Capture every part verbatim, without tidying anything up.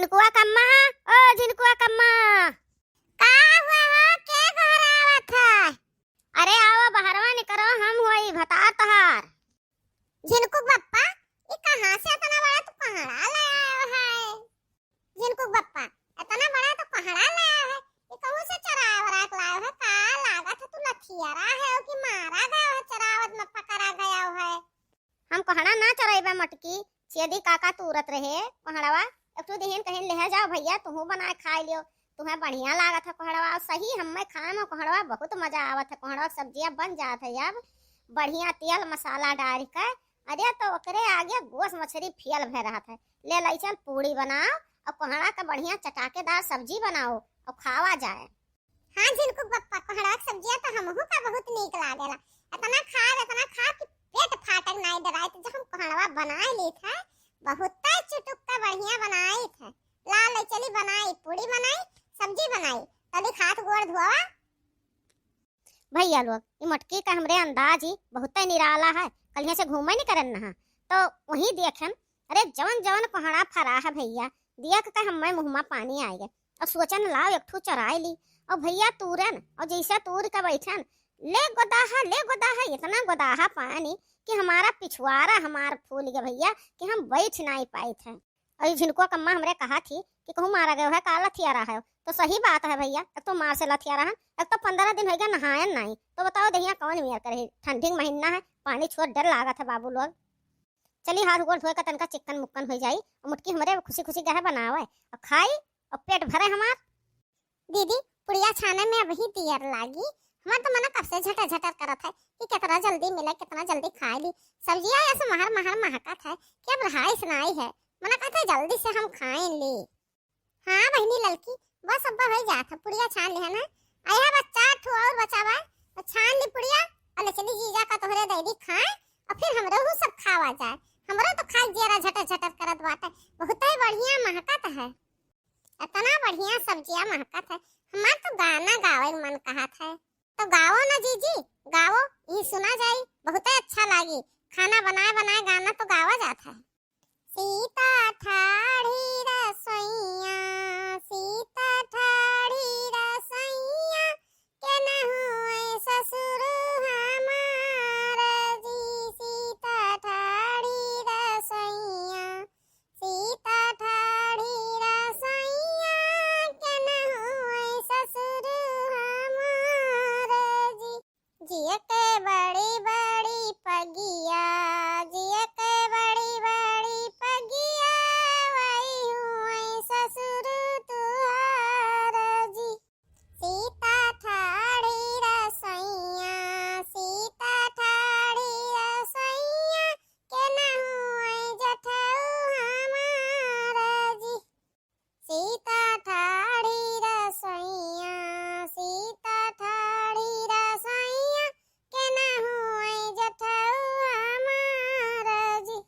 झिनकुआ कम्मा, ओ झिनकुआ कम्मा। का हुआ हो, के गोहरावत है? अरे आवा बहरवा निकरो, हम होई भतार तोहार। झिनकू बप्पा, ई कहाँ से इतना बड़ा तू कोहड़ा ले आयो है? झिनकू बप्पा, इतना बड़ा तू कोहड़ा ले आयो है, ई कहूँ से चराए वराए के लायो है? का लागत है तू लठियारा है कि मारा गयो है, चरावत में पकड़ा गयो है? हम कोहड़ा ना चरइबे मटकी, छेदी काका तूरत रहे कोहड़वा, एक ठो दिहिन कहिन, "लेहे जाओ भइया, तुहू बनाए खाइ लियो, तुहें बढ़िया लागत है कोहड़वा।" और सही हम्मे खाए में कोहड़वा बहुत मजा आवत है, कोहड़वा के सब्जिया बन जात है अब बढ़िया तेल मसाला डारि के। अरे तो ओकरे आगे गोस मछरी फेल भए रहत है। ले लई चल पूड़ी बनाओ और कोहड़ा के बढ़िया चटाकेदार सब्जी बनाओ और खावा जाए। हाँ झिनकू बप्पा, कोहड़वा के सब्जिया तो हमहू का बहुत नीक लागेला। इतना खाब, इतना खाब कि पेट फाटक नाई डराइत। जब हम कोहड़वा बनाए लीत है, बहुत चुटुक का बढ़िया बनाइत है। ला ले चली बनाई, पूड़ी बनाई, सब्जी बनाई, तली हाथ गोड़ धोवा। भइया लोग, ई मोटकी का हमरे अंदाज ही बहुते निराला है। कलिया से घूमे नहीं करन नहा, तो वहीं देखेन, अरे जवन जवन कोहड़ा फरा है भइया, देख के हम्मे मुँह में पानी आइ गए। और सोचन लाओ एक ठो चराइ ली। और भइया तूरन, और जैसे तूर के बैठन, ले गोदाहा, ले गोदाहा, इतना गोदाहा पानी कि हमारा पिछवारा हमार फूल गया भइया कि हम बैठ नाई पाइत है। और ई झिनकुआ कम्मा हमरे कहा थी कि कहूँ मारा गयो है, का लथियारा है? तो सही बात है भइया, एक तो मार से लथियारा है, एक तो पन्द्रह दिन होइ गया नहायन नाई। तो बताओ देहिया कौन मियर करे, ठंडी के महीना है, पानी छोड़ डर लागत है बाबू लोग। चली हाथ गोड़ धोए का तनका चिक्कन मुक्कन होइ जाई, और मोटकी हमरे खुशी खुशी गहे बनावे और खाई और पेट भरे हमार। दीदी, पुड़िया छाने में अबही दियर लागी। हमार तो मना कब से झटर झटर करत है कि कितना जल्दी मिले, कितना जल्दी खाए ली। सब्जिया ऐसे महर महर महकत है कि अब रहाइस नाई है। मना कहत है जल्दी से हम खाए ली। हाँ बहिनी ललकी, बस अब्बा होइ जात है, पुड़िया छान लिहे ना। आया बस चार ठो और बचा बा, तो छान ली पुड़िया और ले चली जीजा का तोहरे दे दी खाए, और फिर हमरो हूँ सब खावा जाए। हमरो तो खाए जियरा झटर झटर करत बाटे, बहुत ही बढ़िया महकत है। इतना बढ़िया सब्जिया महकत है, हमार तो गाना गावे के मन कहत है। तो गाओ ना जीजी, गाओ, ई सुना जाई, बहुते अच्छा लागी। खाना बनाए बनाए गाना तो गावा जात है। सीता ठाढ़ी रसोइया, सीता ठाढ़ी रसोइया, के न हुए ससुर हमार जी। सीता ठाढ़ी रसोइया, सीता ठाढ़ी रसोइया, के न हुए ससुर हमार जी। जिय के बड़ी बड़ी पगिया, जिय के बड़ी बड़ी पगिया, वही हुए ससुर तुहार जी। सीता ठाढ़ी रसोइया, सीता ठाढ़ी रसोइया, के न हुए जठऊ हमार जी। सीता ठाढ़ी रसोइया, सीता ठाढ़ी रसोइया, के न हुए जठऊ हमार जी।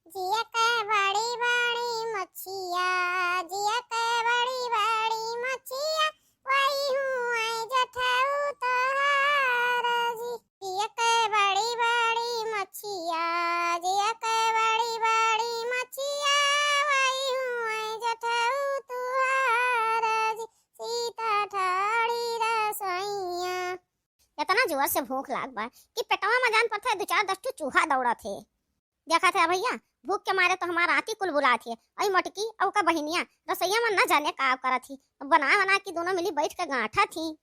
जिय के बड़ी बड़ी मछिया, जिय के बड़ी बड़ी मछिया, वही हुए जठऊ तोहार जी। जिय के बड़ी बड़ी मछिया, जिय के बड़ी बड़ी मछिया, वही हुए जठऊ तोहार जी। सीता ठाढ़ी रसोइया। इतना जोर से भूख लाग बा कि पेटवा में जान पड़त है, दो चार दस ठो चूहा दौड़त है। देखत है भइया, भूख के मारे तो हमार आँती कुल बुलात है। अई मोटकी, अउ का बहिनिया रसोइया में न जाने का करत ही, बनाए बना के दोनों मिली बैठ के गांठत ही।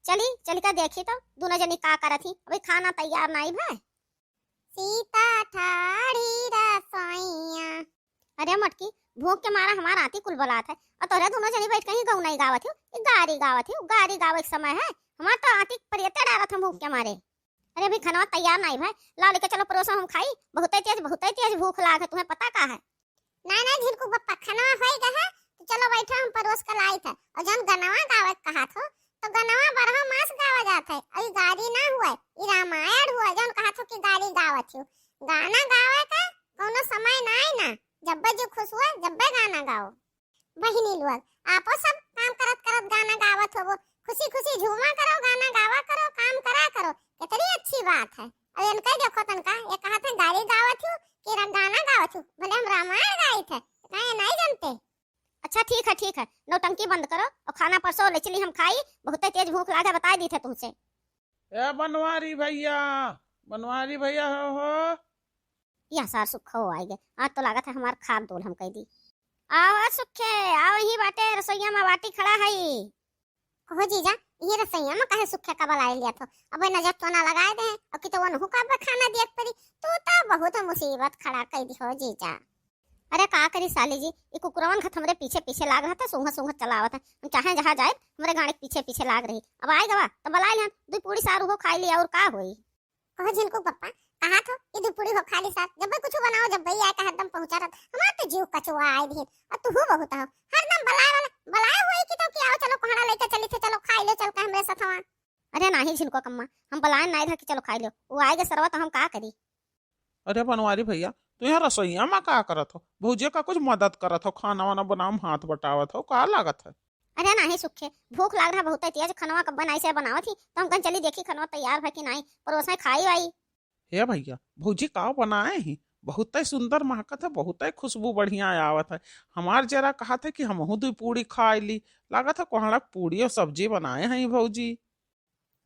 चली, चली का देखी तो दोनों जनी का करत ही। अभी खाना तैयार नाई भए। सीता ठाढ़ी रसोइया। अरे मटकी, भूख के मारा हमार आँती कुल बलात है, और तोहरे दोनों जनी बैठ के ही गौनाई गावत हो, ई गारी गावत हो। गारी गावे के समय है? हमार तो आँती परियते डारत हम भूख के मारे। अरे अभी खनवा तैयार नाई भए, लाओ लेके चलो परोसो हम खाई, बहुते तेज, बहुते तेज भूख लाग है, तुम्हें पता का है? नाई, नाई, झिनकू बप्पा, खनवा होई गए है, तो चलो बैठो, हम परोस के लाई थे। और जौन गनवा गावे के कहत हो, तो गनवा बारहो मास गावा जात है। और ई गारी ना हुए, ई रामायण हुए, जौन कहत हो कि गारी गावत हो। गाना गावे का कौनो समय नाई ना, जब्बे जो खुश हुए, जब्बे गाना गाओ। बहिनी लोग, आपो सब काम करत करत गाना गावत होबो, खुशी खुशी झूमा करो, गाना गावा करो, काम करा करो, कितनी अच्छी बात है। और इनका ही देखो तनका, ये कहत है गारी गावत हूँ कि रा-, गाना गावत हूँ, भले हम रामायण गाइत है, इतना ये नहीं जानते। अच्छा ठीक है, ठीक है, नौटंकी बंद करो और खाना परसो ले चली हम खाई, बहुते तेज भूख लागे, बताई दी थे तुमसे। ए बनवारी भैया, बनवारी भैया हो, हो। या सार सुखो आइ गए, आज तो लागत है हमार खाब दोल हम कह दी। आओ सुखे, आओ, यही बाटे रसोइया में बाटी खड़ा है। कहो जीजा, ये रसोइया में काहे सुखे का बलाए लिया थो? अब नजर तो ना लगाए दे, और कि तो वनहु का अब खाना दियत पड़ी। तू तो बहुत मुसीबत खड़ा कइ दिहो जीजा। अरे का करी साली जी, ई कुकुरवन खत हमरे पीछे पीछे लाग रहा था, सूंघत सूंघत चलावत है। हम चाहे जहाँ जाए, हमरे गाड़ी के पीछे पीछे लाग रही। अब आए गवा, तो बलाए ले हम, दू पूड़ी सार उहो खाई ली, और का होई? कहो झिनकू पप्पा, कहा थो, ई दू पूड़ी हो खा ली सार, जब भी कुछ बनाओ, जब भी आए, कहा एकदम पहुँचा रहत, हमार तो जीव कचुआ आए दिन, और तू बहुत हो, हरदम बलाए वाला, बलाए हुए कि तो कि आओ, चलो कोहड़ा लेके चली थे, चलो खाई लो, चल के हमरे सथवा। अरे नाही झिनको कम्मा, हम बलाए नाही था कि चलो खाई लो, वो आएगा सरवा तो हम का करी? अरे बनवारी भैया, तू यहाँ रसोइया में का करत हो? भौजी का कुछ मदद करत हो, खाना वाना बनावे में हाथ बटावत हो, का लागत है? अरे नाही सुखे, भूख लाग रहा बहुत है, तेज खनवा कब बनाई से बनावत ही, तो हम कहीं चली देखी खनवा तैयार है कि नाही, परोसा खाई वाई। हे भैया, भौजी का बनाए ही? बहुत ही सुंदर महकत है, बहुत ही खुशबू बढ़िया आवत है। हमार जरा कहत है कि हमहू दू पूड़ी खाए ली। लागत है कोहड़ा के पूड़ी और सब्जी बनाए हैं भौजी।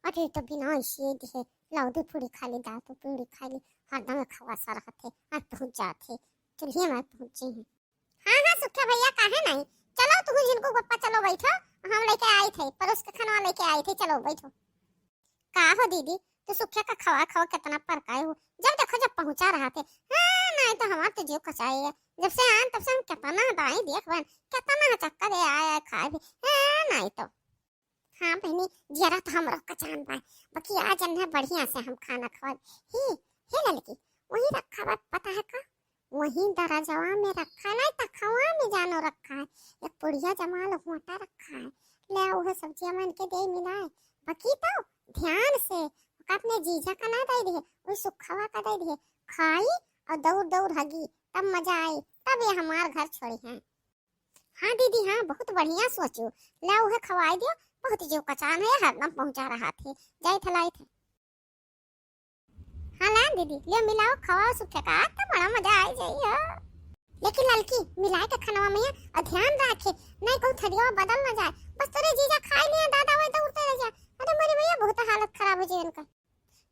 अरे तो बिना ऐसे दिहे, लाओ दू पूड़ी खा ली, दाल तो पूड़ी खा ली, हरदम खवा सा रहत है, आज पहुँच जात है, चलिए मैं पहुँची हूँ। हाँ हाँ सुखे भैया, काहे नहीं, चलो तू झिनको पप्पा, चलो बैठो, हम लेके आई थे, परोस के खनवा लेके आई थे, चलो बैठो। का हो दीदी, तू सुखे का खवा खवा कितना परकाए हो, जब देखो जब पहुँचा रहा थे। हाँ, नहीं तो हमार तो जीव कचाई है, जब से आन तब से हम कितना दाई देख बन, कितना चक्कर है आया है खाए भी। हाँ, नहीं तो। हाँ बहनी, जियरा तो हमरो कचान बा, बाकी आज अन्हे बढ़िया से हम खाना खवा। ही, हे ललकी, वही रखा बा, पता है का? वही दरजवा में रखा है, नहीं तखवा में जानो रखा है, एक पुड़िया जमाल हुआटा रखा है, ले आओ, वह सब्जिया मन के दे मिलाए, बाकी तो ध्यान से ओका अपने जीजा का ना दे दिए, वही सुखवा का दे दिए, खाई और दौड़ दौड़ हगी, तब मजा आई, तब ये हमार घर छोड़ी हैं। हाँ दीदी, हाँ, बहुत बढ़िया सोचो, ले उहे खवाई दियो, बहुत जीव कचान है, हरदम पहुँचा रहा थे, जाए थे लाई थे। हाँ ला दीदी, ले मिलाओ, खवाओ सुखे का, आज तो बड़ा मजा आई जाई हो। लेकिन ललकी, मिलाए के खनवा में और ध्यान रखे, नहीं कहूँ थरिया बदल ना जाए, बस तोरे जीजा खाए लिए दादा वही दौड़ते रह जाए। अरे मोरी भैया, बहुत हालत खराब हो जाए इनका।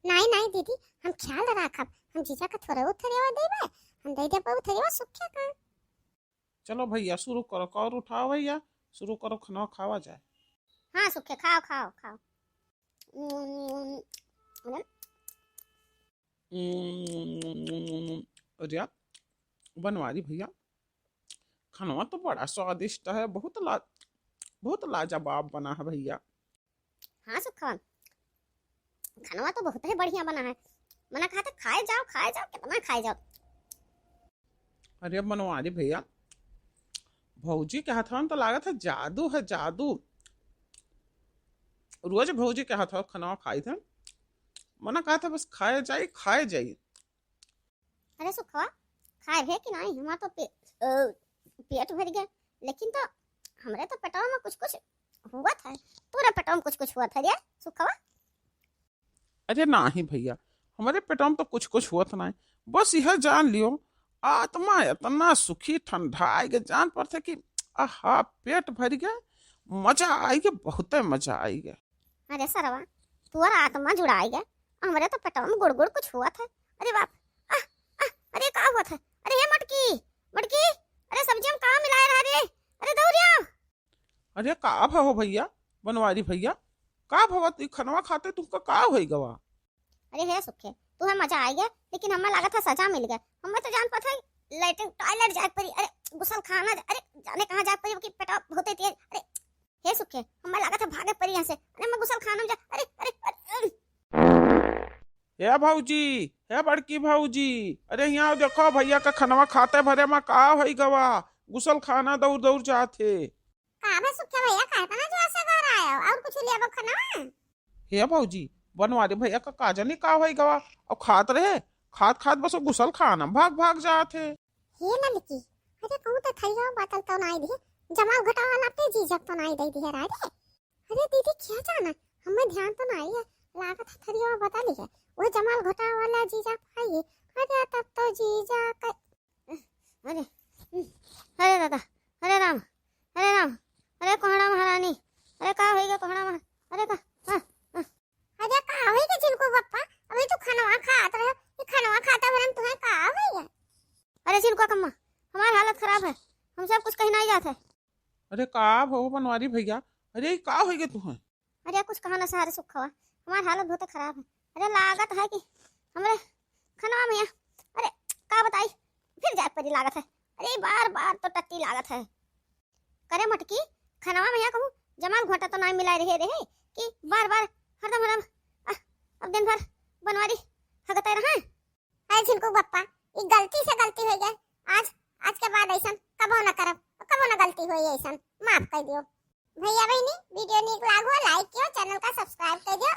नहीं नहीं दीदी, हम ख्याल रखब, हम जीजा का थोड़े उठरिया देबे, हम दे देबे उठरिया सुखे का। चलो भैया, शुरू करो, कौर उठाओ भैया, शुरू करो, खनवा खावा जाए। हाँ सुखे, खाओ, खाओ, खाओ। उम्म, अरे? उम्म, अरे यार, बनवारी भैया, खनवा तो बड़ा स्वादिष्ट है, बहुत ला-, बहुत लाजवाब बना है भैया। हाँ सुखवा, खनवा तो बहुत ही बढ़िया बना है। मना कहा था, "खाए जाओ, खाए जाओ, कितना खाए जाओ।" अरे बनवारी भैया, भौजी के हाथवा में तो लागत है जादू है, जादू। रोज भौजी के हाथवा खनवा खाई थे, मना कहा था, "बस खाए जाई, खाए जाई।" अरे सुखवा, खाए भे कि नहीं? हमार तो पे-, अ, पेट भर गया, लेकिन तो हमरे तो पेटवा में कुछ कुछ हुआ था, तोरे पेटवा में कुछ कुछ हुआ था रे सुखवा। अरे नाही भैया, हमरे पेटवा में तो कुछ कुछ हुआ था नहीं, बस यह जान लियो, आत्मा इतना सुखी ठंडा आएगा, जान पड़ते कि आहा, पेट भर गया, मजा आएगा, बहुते मजा आएगा। अरे सरवा, तोर आत्मा जुड़ाए गए, हमरे तो पेटवा में गुड़गुड़ कुछ हुआ था। अरे बाप, आह, आह, अरे का हुआ था? अरे हे मटकी, मटकी, अरे सब्जी में का मिलाए रहा रे? अरे दौरिया। अरे का भा हो भैया, बनवारी भैया, का भवा तू खनवा खाते तुमका का होई गवा? अरे हे सुखे, तू है मजा आए गए, लेकिन हमें लागत है सजा मिल गए। हमें तो जान पता है लेटरिन टॉयलेट जाए पड़ी, अरे गुसल खाना जा-, अरे जाने कहाँ जाए पड़ी कि पेटवा बहुते तेज। अरे हे सुखे, हमें लागत है भागे पड़ी यहाँ से। अरे मैं गुसल खाना में जा, अरे, अरे, अरे, अरे। हे भौजी, हे बड़की भौजी, अरे यहाँ देखो भैया का खनवा खाते भरे में का होई गवा, गुसल खाना दौड़ दौड़ जात है। का बे सुखे भैया, काहे इतना जोर से गा रहा है? और कुछ लेबो खनवा? हे भौजी, बनवारी भैया का का जानी का होई गवा, और खात रहे, खात खात बस वो गुसल खाना भाग भाग जात है। हे ललकी, अरे कहूँ तो थरिया बतल तो नाई दिए, जमाल घोटावा वाला पे जीजक तो नाई दे दिए रे। अरे दीदी क्या जाना, हमें ध्यान तो नाई है, लागत है थरिया बदल है, वो जमाल घोटावा वाला जीजा भाई है। अरे तब तो जीजा का, अरे, अरे दादा, अरे राम, अरे कोहड़ा महारानी, अरे का होइगा कोहड़ा महा-, अरे का, हाँ, हाँ। अरे का होइगा झिनकू बप्पा, अभी तू खनवा खात रहे, ये खनवा खाता भरम तुम्हें का होइगा? अरे झिनकू कम्मा, हमार हालत खराब है, हम सब कुछ कहीं नहीं जात है। अरे का भो बनवारी भैया, अरे का होइगा तुम्हें? अरे कुछ कहा ना सहारे सुखवा, हमार हालत बहुत खराब है। अरे लागत है कि हमरे खनवा में यहाँ, अरे का बताई, फिर जाए परी लागत है। अरे बार बार तो टट्टी लागत है। करे मटकी, खनवा में यहाँ कहूँ जमाल घोटा तो ना मिलाए रहे रहे कि बार बार हरदम हरदम, आ, अब दिन भर बनवारी हगते रहा। अरे झिनकू बप्पा, ई गलती से गलती होइ गए। आज, आज के बाद ऐसन कबो न करब, कबो न गलती होई ऐसन, माफ कर दियो। भैया बहिनी, वीडियो नीक लागो, लाइक कियो, चैनल का सब्सक्राइब कर दियो।